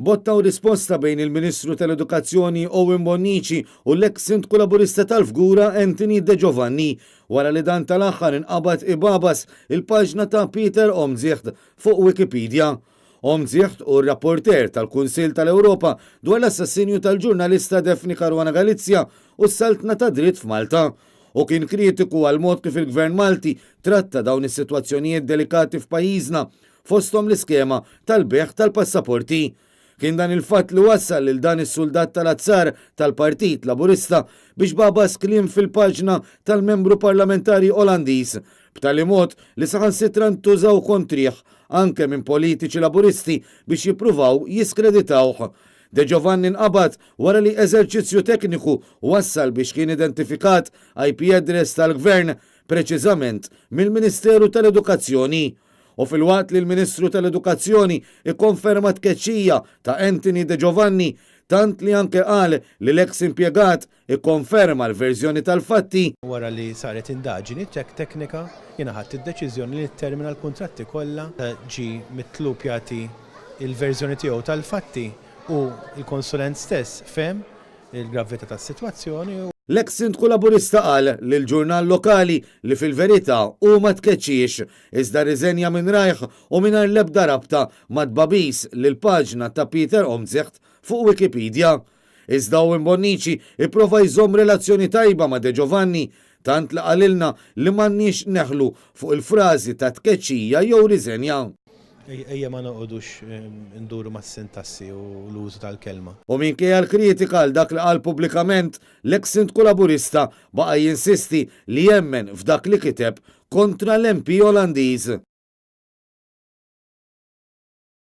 Botta u risposta bejn il-Ministru tal-Edukazzjoni Owen Bonnici u l-eks Sindku Laburista tal-Fgura Anthony De Giovanni wara li dan tal-aħħar inqabad ibagħbas il-paġna ta' Peter Omtzigt fuq Wikipedia. Omtzigt hu r-rapporteur tal-Kunsill tal-Ewropa dwar l-assassinju tal-ġurnalista Daphne Caruana Galizia u s-saltna tad-dritt f'Malta. Hu kien kritiku għall-mod kif il-Gvern Malti tratta dawn is-sitwazzjonijiet delikati f'pajjiżna fosthom l-iskema tal-bejgħ tal-passaporti. Kien dan il-fatt li wassal lil dan is-suldat tal-azzar tal-Partit Laburista biex bagħbas kliem fil-paġna tal-membru parlamentari Olandiż, b'tali mod li saħansitra ntużaw kontrih anke minn politiċi Laburisti biex jippruvaw jiskreditawh. De Giovanni nqabad wara li eżerċizzju tekniku wassal biex kien identifikat IP address tal-Gvern, preċiżament mill-Ministeru tal-Edukazzjoni. U filwaqt li l-Ministru tal-Edukazzjoni ikkonferma t-tkeċċija ta' Anthony De Giovanni, tant li anke qal li l-eks impjegat ikkonferma l-verżjoni tal-fatti, Wara li saret indaġini teknika, jiena ħadt id-deċiżjoni li nittermina l-kuntratti kollha. Ġie mitlub jagħti l-verżjoni tiegħu tal-fatti u l-konsulent stess fehem il-gravità tas-sitwazzjoni u. L-eks Sindku Laburista qal lill-ġurnal lokali li fil-verità hu ma tkeċċiex, iżda rriżenja minn rajh u mingħajr l-ebda rabta ma' tbagħbis lill-paġna ta' Peter Omtzigt fuq Wikipedia. Iżda Owen Bonnici ipprova jżomm relazzjoni tajba ma' De Giovanni, tant li qalilna li m'għandniex neħlu fuq il-frażi ta' tkeċċija jew riżenja. Ejja ma noqogħdux induru mas-sintassi u l-użu tal-kelma. U minkejja l-kritika għal dak li qal pubblikament, l-eks Sindku Laburista baqa' jinsisti li jemmen f'dak li kiteb kontra l-MP Olandiż.